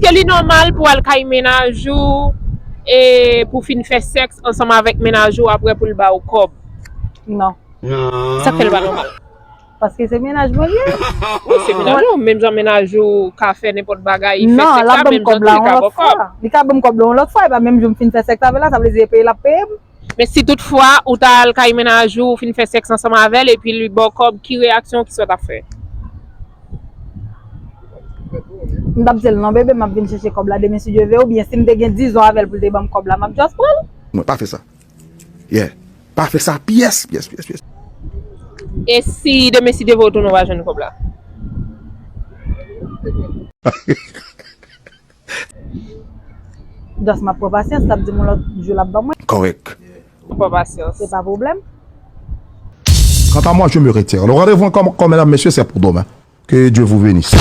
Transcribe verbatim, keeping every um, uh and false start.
Èske li nòmal pou al kay mennaj ou e pou fin fè sèks ansanm avèk mennaj ou apre pou l ba ou kòb? Non. Sa k fè l pa nòmal? Paske se mennaj mwen li ye. Wi, se mennaj ou. Menm jan mennaj ou ka fè nenpòt bagay, fè Non, sèks l ap la, ban m menm jan kòb la tou li yon ka lòt ba w kòb. Fwa. Li ka ban m kòb la yon lòt fwa, e pa menm jou m fin fè sèks avè l la, sa vle di se peye l ap peye m. Men si tout fwa ou ta al kay mennaj ou, ou fin fè sèks ansanm avè l, epi li ba w kòb, ki reyaksyon, kisa w t ap fè? M t ap di l non bebe, m ap vin chèche kòb la demen si Dye vle, oubyen si m te gen dizon avè l pou l te ban m kòb la, m ap just pran l. Mwen pa fè sa. Yeah. Pa fè sa pyès, pyès, pyès, pyès. E si demen si Dye vle ou tounen ou pa jwenn kòb la? Just m ap pran pasyans, l ap di m yon lòt jou l ap ban mwen. Kòrèk. Pran pasyans. Se pa pwoblèm. Quant à moi, je me retire. Le rendez-vous encore, mesdames, messieurs, c'est pour demain. Que Dieu vous bénisse.